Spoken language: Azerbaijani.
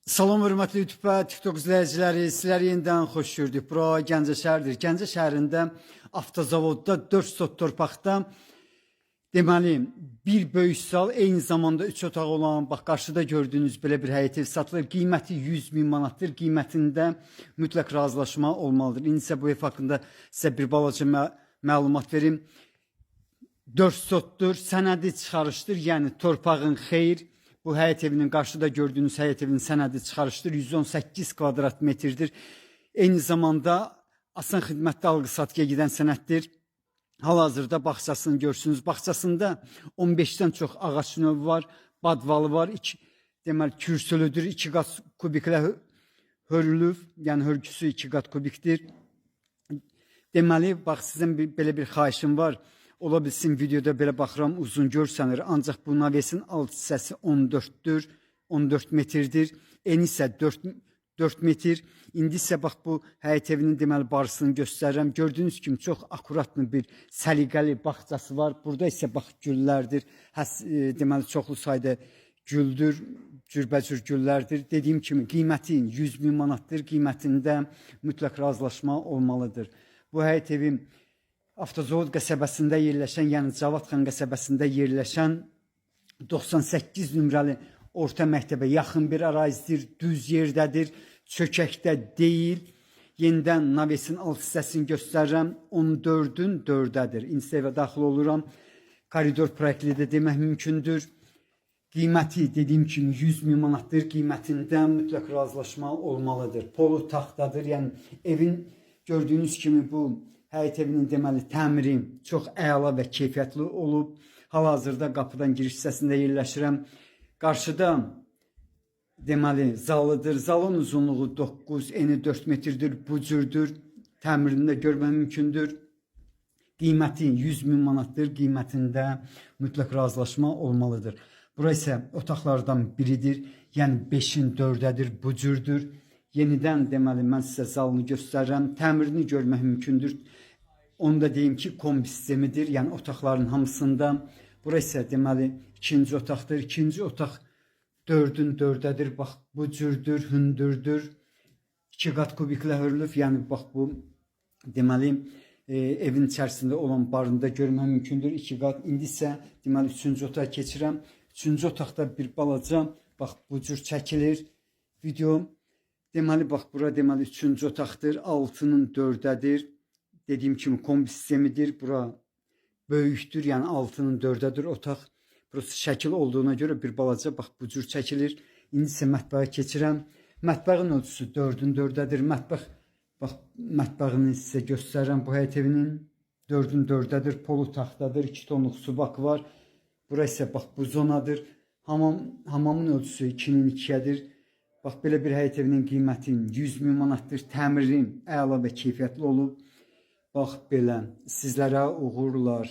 Salam hörmətli YouTube və TikTok izləyiciləri, sizləri yenidən xoş gördük. Bura Gəncə şəhəridir. Gəncə şəhərində avtozavodda 4 sot torpaqda deməli bir böyük sal, eyni zamanda 3 otaq olan, bax qarşıda gördüyünüz belə bir həyət ev satılır. Qiyməti 100 min manatdır. Qiymətində mütləq razılaşma olmalıdır. İndi isə bu ev haqqında sizə bir balaca məlumat verim. 4 sotdur, sənədi çıxarışdır, yəni torpağın xeyir. Bu həyət evinin qarşıda gördüyünüz həyət evinin sənədi çıxarışdır, 118 kvadrat metrdir. Eyni zamanda asan xidmətdə alqı-satqıya gedən sənəddir. Hal-hazırda bağçasını görürsünüz. Bağçasında 15-dən çox ağac növü var, badvalı var, iki, deməli kürsülüdür, 2 qat kubiklə hörülüb, yəni hörgüsü 2 qat kubikdir. Deməli, bax sizin belə bir xahişim var. Ola bilsin videoda belə baxıram uzun görsənir, ancaq bu navesin alt hissəsi 14-dür, 14 metrdir. Eni isə 4 metr. İndi isə bax bu həyət evinin deməli barısını göstərirəm. Gördüyünüz kimi çox akkuratlı bir səliqəli bağçası var. Burada isə bax güllərdir. Deməli çoxlu sayda güldür, cürbəcür güllərdir. Dediyim kimi qiyməti 100 min manatdır. Qiymətində mütləq razılaşma olmalıdır. Bu həyət evi Avtozavod qəsəbəsində yerləşən, yəni Cavadxan qəsəbəsində yerləşən 98 nömrəli orta məktəbə yaxın bir ərazidir, düz yerdədir, çökəkdə deyil. Yenidən navesin alt hissəsini göstərirəm. 14-ün 4-ədir. İndi evə daxil oluram. Koridor proyektli də demək mümkündür. Qiyməti dediyim kimi 100 min manatdır. Qiymətində mütləq razılaşma olmalıdır. Polu taxtadır. Yəni evin gördüyünüz kimi bu həyət evinin deməli təmiri çox əla və keyfiyyətli olub. Hal-hazırda qapıdan giriş hissəsində yerləşirəm. Qarşıda deməli zalıdır. Zalın uzunluğu 9, eni 4 metrdir. Bu cürdür. Təmirini də görmək mümkündür. Qiyməti 100 min manatdır. Qiymətində mütləq razılaşma olmalıdır. Bura isə otaqlardan biridir. Yəni 5-in 4-ədir, bu cürdür. Yenidən deməli mən sizə zalını göstərirəm. Təmirini görmək mümkündür. Onu da deyim ki, kombi sistemidir. Yəni otaqların hamısında. Bura isə deməli ikinci otaqdır. İkinci otaq 4-ün 4-ədir. Bax bu cürdür, hündürdür. 2 qat kubiklə hörülüb. Yəni bax bu deməli evin içərisində olan barında görmək mümkündür. 2 qat. İndi isə deməli üçüncü otağa keçirəm. Üçüncü otaqda bir balaca bax bu cür çəkilir video. Deməli bax bura deməli üçüncü otaqdır. 6-nın 4-ədir. Dediyim kimi kombi sistemidir. Bura böyükdür. Yəni 6-nın 4-ədir otaq. Burası şəkil olduğuna görə bir balaca bax bu cür çəkilir. İndi isə mətbəxə keçirəm. Mətbəxin ölçüsü 4-ün 4-ədir. Mətbəx bax mətbəxini sizə göstərirəm bu həyət evinin. 4-ün 4-ədir. Polu taxtadır. 2 tonluq su bakı var. Bura isə bax bu zonadır. Hamamın ölçüsü 2-nin 2-ədir. Bax belə bir həyət evinin qiyməti 100 min manatdır. Təmiri əla və keyfiyyətli olub. Bax belə sizlərə uğurlar.